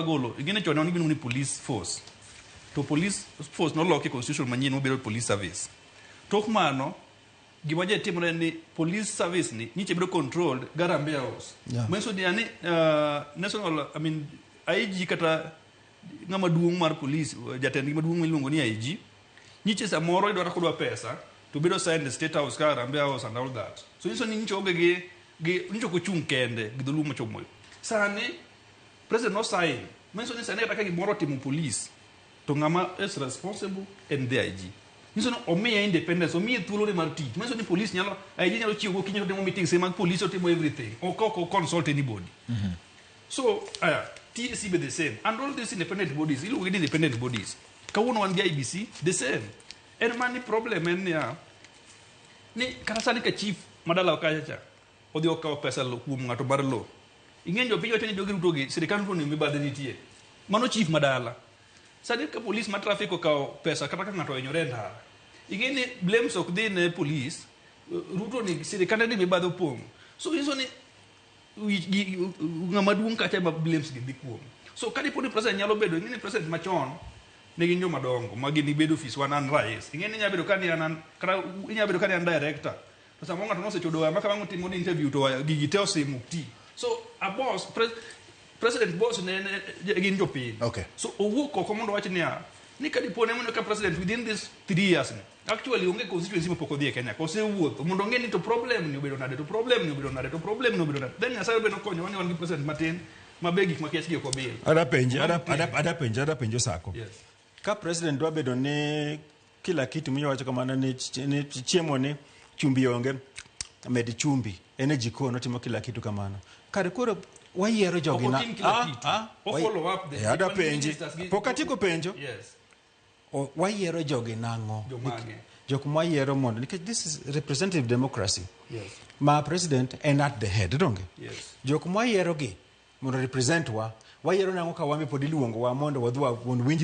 Golo ing'e ni chon ne wan gi gimiluongo ni police force to police force noloki e constitution manyien mobedo police service. Tok mano gima je timore en ni police service ni nyiche bedo controlled gi Harambee House. Manyiso ni yani national, I mean, IG kata ng'ama duong' mar police, jatendgi maduong' miluongo ni IG, nyiche samoro idwaro kodwa pesa to bedo signed e State House ka Harambee House and all that. So nyiso ni nyiche onge gi nyiche ok ochung' kende gi dholuo mochomo yo. Sani president no sign manyiso ni sani kata ka gimoro otimo police to ng'ama is responsible en the IG. Nyiso ni omiye independence, omiye thuolo ne mar tich. Manyiso ni police nyalo, IG nyalo chiew gokinyi to timo meetings mag police, otimo everything. Ok consult anybody. So, TSC be the same. And all these independent bodies, iluongo ni independent bodies. Kawuono wan gi IEBC, the same. En mani problem en niya, ni kata sani ka chief madalawa kacha cha, odhi okawo pesa lo kuom ng'ato mar lo. Ing'e jopiny wacho ni jogi Ruto gi, sirikal Ruto ni mibadhi nitie. Mano chief madala. Sani ka police ma traffic okawo pesa kata ka ng'ato ohinyore e ndara, ing'e ni blames ok dhi ne police, Ruto ni sirikande ni mibadhi opong'. So nyiso ni ng'ama duong' kacha ema blames gi dhi kuome. So ka dipo ni president nyalo bedo, ing'e ni president machon ne gin joma dongo ma gin gibedo ofis wan an rais. Ing'e ni inyalo bedo ka ni an kata inyalo bedo ka ni an director. To samoro ng'ato nosechodo waya ma ka wang' otimo ni interview to waya gigi te osimo ti. So a boss president boss ne gin jopiny. So owuok oko mondo owach niya ni ka dipo ne ka president within this 3 years ni actually onge constituency mapok odhi e Kenya ka osewuotho mondo ong'e ni to problem ni obedo nade, to problem ni obedo nade, to problem ni obedo nade. Then Nyasaye be nokonyowa ni wan gi president matin ma be gik makiach gi ok obil. Ada penji, ada penjo Sako. Yes. Ka president dwa bedo ni kila kitu miwacho kamano ni chiemo ni chumbi onge, med chumbi, en e jikon otimo kila kitu kamano. Kare koro wayiero jogi Ok na otim kila kitu. O follow up the Eh, ada penji. ministers Pok atieko penjo. Yes. Wayiero jogi nang'o? Jomage? Jok mwayiero mondo nikech this is representative democracy. Yes. Ma president en at the head, donge? Yes. Jok mwayiero gi mondo represent wa, wayiero nang'o ka wan be pod iluongowa mondo wadhi mondo winj